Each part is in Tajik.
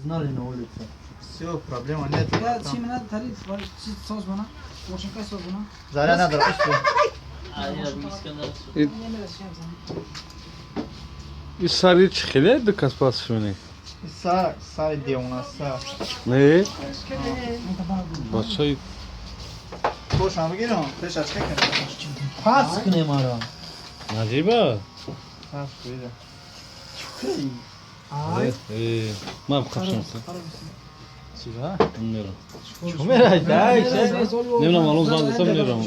Знали на улице. Все, проблема нет. Я чи мена тариф, чи созмона? Мошинка созмона. Заря надо, пусти. И сари чӣ хеле ду кас пас шунӣ? Сар, сар девона, сар. Не? Бачаи Пошам бигирам, пеш аз кекем. Пас кунем ара. Наҷиба? Пас куида. Э, ман қапшам. Чира? Мерам. Чӣ мерай? Дай, Немнам алон занг засам мерам.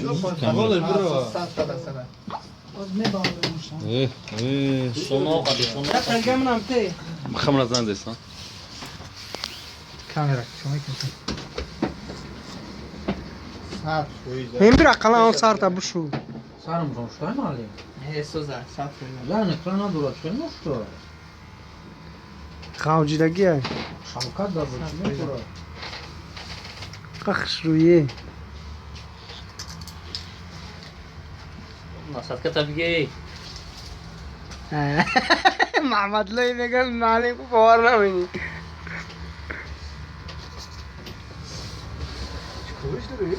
Голе биро. Сар, сар, сар. Э, э. Я таргамнам те. Хамра занг засан. Камера, чӣ мекунӣ? Сар куида. Ин бир ақаллан он сарта бушу. Сарам ҷон шутай мали. Э, соза, сар куида. Я экран надорад, чӣ ношто? Ғавҷидагия. Шавкат дар чӣ мекунад? Қахшрӯе. Насадка табигей. Маҳмадлои мегӯяд маълим бовар намекунӣ. Куиш дорӣ?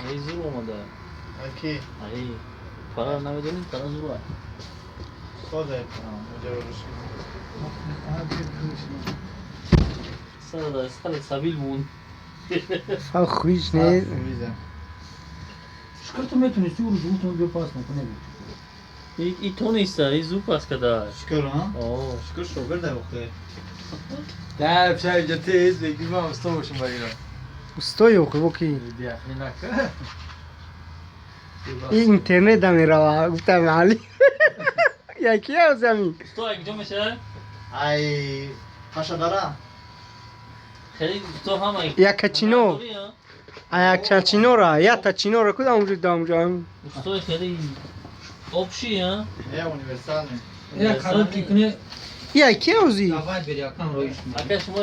Ай зур омада. Аки, Ай пара намедонем, пара зур. соза, муҷарраб. Сара сара сабил мун. Сал хуиш не. Куида. Шукр ту метунисти урӯз гуфтам биё пас накунӣ. И то неста, и зур пас када. Шукр, а? О, Шукр шогирд охе. Да, пшай ҷа тез беги ман усто бошам багирам. Устои охи воки. Биахни нака. Ин интернет да мерава, гуфтам али. Яки азами. то як ҷо меша? Ай, пашадара. Хеле то ҳама. Якачино. Аякчачинора, ята чинора кудам уҷо дам ҷам. Устои хеле общий, а? Э, универсальный. Я короткий куне. Яки ози. Давай бери акам роиш. Ака шумо